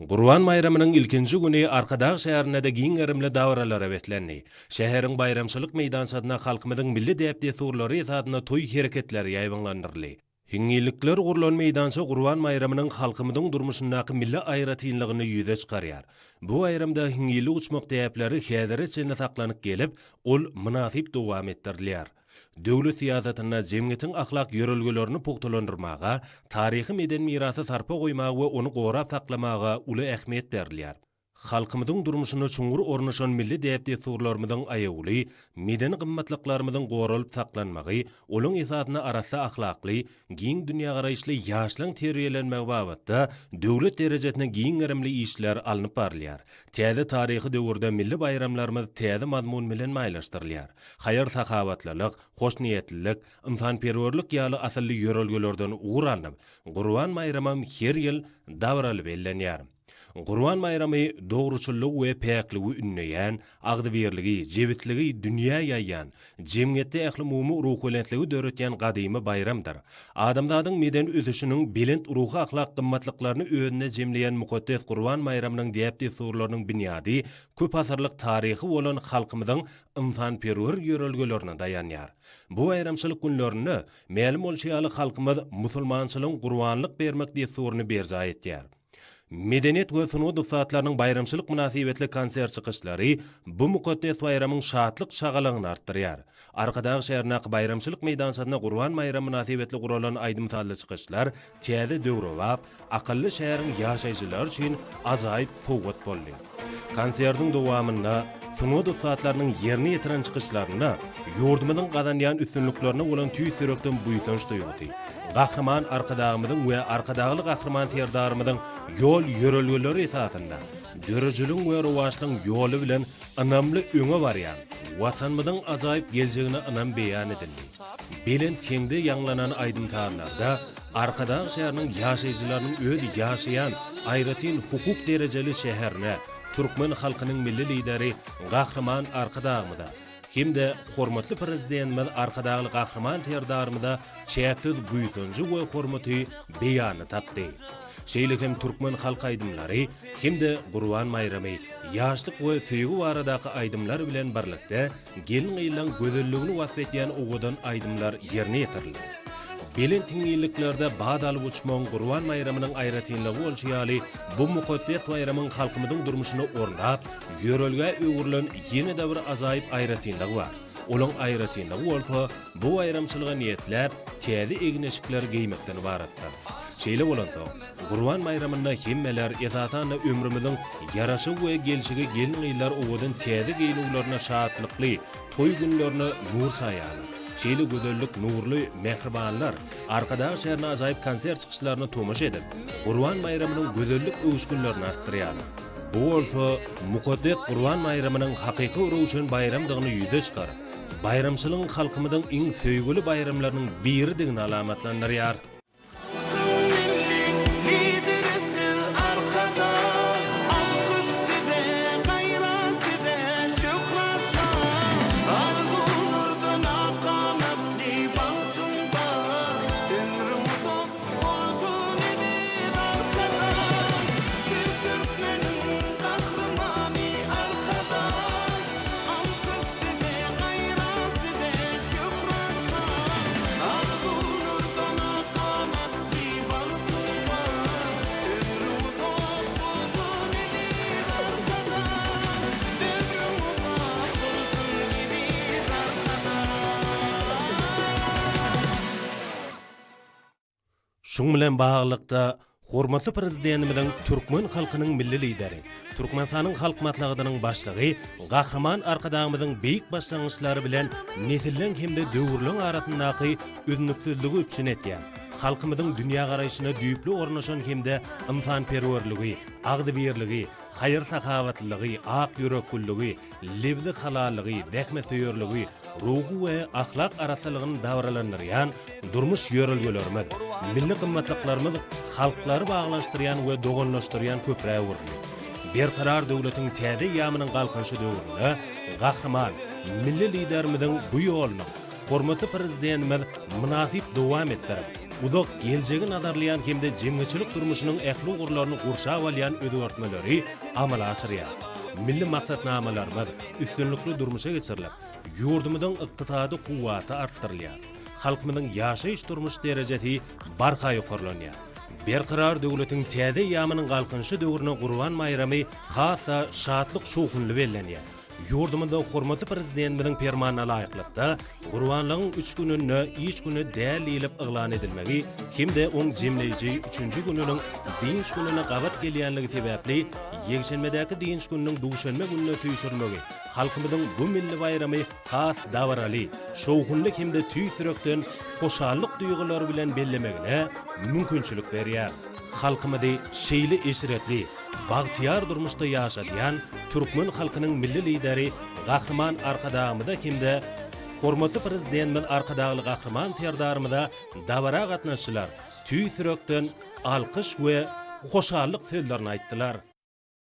Gurban baýramynyň ilkinji güni Arkadag şäherinde-de giň gerimli dabaralara beslendi. Şäheriň baýramçylyk meýdançasynda halkymyzyň milli däp-dessurlary esasynda toý hereketleri ýaýbaňlandyryldy. Hiňňillikler gurlan meýdança Gurban baýramynyň halkymyzyň durmuşyndaky milli aýratynlygyny ýüze çykarýar. Bu baýramda hiňňillik uçmak däpleri häzire çenli saklanyp gelip, ol mynasyp dowam etdirilýär. Döwlet syýasatynda jemgyýetiň ahlak ýörelgelerini pugtalandyrmaga, taryhy-medeni mirasa sarpa goýmaga we ony gorap saklamaga uly ähmiýet berilýär. Halkymyzyň durmuşyna çuňňur ornaşan milli däp-dessurlarymyzyň aýawly, medeni gymmatlyklarymyzyň goralyp saklanmagy, olaň esasynda arassa ahlakly, giň dünýägaraýyşly ýaşlaryň terbiýelenmegi babatda döwlet derejesinde giň gerimli işler alnyp barylýar. Täze taryhy döwürde milli baýramlarymyz täze mazmun bilen baýlaşdyrylýar. Haýyr-sahawatlylyk, hoşniýetlilik, ynsanperwerlik ýaly asylly ýörelgelerden ugur alnyp, Gurban baýramam her ýyl dabaraly bellenýär. Gurban baýramy dogruçyllygy we päkligi ündeýän, agzybirligi, jebisligi dünýä ýaýýan, jemgyýetde ählumumy ruhubelentligi döretýän gadymy baýramdyr. Adamzadyň medeni ösüşiniň belent ruhy-ahlak gymmatlyklaryny özünde jemleýän mukaddes Gurban baýramynyň däp-dessurlarynyň binýady köpasyrlyk taryhy bolan halkymyzyň ynsanperwer ýörelgelerine daýanýar. Bu baýramçylyk günlerinde, mälim bolşy ýaly, halkymyz musulmançylygyň gurbanlyk bermek dessuryny berjaý etýär. Medeniýet we sungat ussatlarynyň baýramçylyk mynasybetli konsert çykyşlary bu mukaddes baýramyň şatlyk-şagalaňyny artdyrýar. Arkadag şäherindäki baýramçylyk meýdançasynda Gurban baýramy mynasybetli guralan aýdym-sazly çykyşlar täze döwrebap, akylly şäheriň ýaşaýjylary üçin ajaýyp sowgat boldy. Konsertiň dowamynda sungat ussatlarynyň ýerine ýetiren çykyşlarynda ýurdumyzyň gazanýan üstünliklerine bolan tüýs ýürekden buýsanç duýgusy, Gahryman Arkadagymyzyň we Arkadagly Gahryman Serdarymyzyň ýol-ýörelgeleri esasynda döredijiligiň we rowaçlygyň ýoly bilen ynamly öňe barýan Watanymyzyň ajaýyp geljegine ynam beýan edildi. Belent heňde ýaňlanan aýdym-sazlarda Arkadag şäheriniň ýaşaýjylarynyň öz ýaşaýan aýratyn hukuk derejeli şäherine, türkmen halkynyň Milli Lideri Gahryman Arkadagymyza hem-de hormatly Prezidentimiz Arkadagly Gahryman Serdarymyza çäksiz buýsanjy we hormaty beýanyny tapdy. Şeýle hem türkmen halk aýdymlary hem-de Gurban baýramy, ýaşlyk we söýgi baradaky aýdymlar bilen birlikde gelin-gyzlaň gözelligini wasp edýän owadan aýdymlar ýerine ýetirildi. Belent hiňňilliklerde bat alyp uçmagyň Gurban baýramynyň aýratynlygy bolşy ýaly, bu mukaddes baýramyň halkymyzyň durmuşyna ornap, ýörelgä öwrülen ýene-de bir ajaýyp aýratynlygy bar. Olaň aýratynlygy bolsa, bu baýramçylyga niýetläp, täze egin-eşikleri geýmekden ybaratdyr. Şeýle bolansoň, Gurban baýramynda hemmeler, esasan-da ömrümiziň ýaraşygy we gelşigi gelin-gyzlar owadan täze geýnüwlerine şatlykly toý günlerine nur çaýarlar. Şeýle gözellik nurly mähribanlar Arkadag şäherinde ajaýyp konsert çykyşlaryna tomaşa edip, Gurban baýramynyň gözellik öwüşginlerini artdyrýarlar. Bu bolsa mukaddes Gurban baýramynyň hakyky röwşen baýramdygyny ýüze çykaryp, baýramçylygyň halkymyzyň iň söýgüli baýramlarynyň biridigini alamatlandyrýar. Halkyň milli Lideri siz Arkadag Alkyş size, gaýrat size, şöhrat şan Arzuwlardan ak ganatly bagtyň bar Ömrüň uzak bolsun eziz Arkadag Siz türkmeniň gahrymany Arkadag Alkyş size, gaýrat size, şöhrat şan Arzuwlardan ak ganatly bagtyň bar Ömrüň uzak bolsun eziz Arkadag Ömrüň uzak bolsun eziz Arkadag. Şunuň bilen baglylykda, hormatly Prezidentimiziň türkmen halkynyň Milli Lideri, Türkmenistanyň Halk Maslahatynyň Başlygy Gahryman Arkadagymyzyň beýik başlangyçlary bilen nesilleň hem-de döwürleň arasyndaky üznüksizligi üpjün edýän, halkymyzyň dünýägaraýşyna düýpli ornaşan hem-de ynsanperwerligi, agzybirligi, haýyr-sahawatlylygy, ak ýürekliligi, lebzi halallygy, zähmetsöýerligi, ruhy we ahlak arassalygyny dabaralandyrýan durmuş ýörelgelerimiz, milli gymmatlyklarymyz halklary baglanyşdyrýan we doganlaşdyrýan köprä öwrüldi. Berkarar döwletiň täze eýýamynyň Galkynyşy döwründe Gahryman Milli Liderimiziň bu ýolunyň hormatly Prezidentimiz mynasyp dowam etdirip, uzak geljegi nazarlaýan hem-de jemgyýetçilik durmuşynyň ähli ugurlaryny gurşap alýan özgertmeleri amala aşyrýar. Milli maksatnamalarymyz üstünlikli durmuşa geçirilip, ýurdumyzyň ykdysady kuwwaty artdyrylýar. Halkymyzyň ýaşaýyş-durmuş derejesi barha ýokarlanýar. Berkarar döwletiň täze eýýamynyň Galkynyşy döwründe Gurban baýramy has-da şatlyk-şowhunly bellenýär. Ýurdumyzda hormatly Prezidentimiziň Permanyna laýyklykda, Gurbanlygyň üç gününde iş güni däl diýlip yglan edilmegi hem-de oň jemleýji üçünji gününiň dynç gününe gabat gelýänligi sebäpli ýekşenbedäki dynç gününiň duşenbe gününe süýşürilmegi halkymyzyň bu milli baýramy has dabaraly, şowhunly hem-de tüýs ýürekden hoşallyk duýgulary bilen bellemegine mümkinçilik berýär. Halkymyzy şeýle eşretli, bagtyýar durmuşda ýaşadýan türkmen halkynyň Milli Lideri Gahryman Arkadagymyza hem-de hormatly Prezidentimiz Arkadagly Gahryman Serdarymyza dabara gatnaşyjylar tüýs ýürekden alkyş we hoşallyk sözlerini aýtdylar.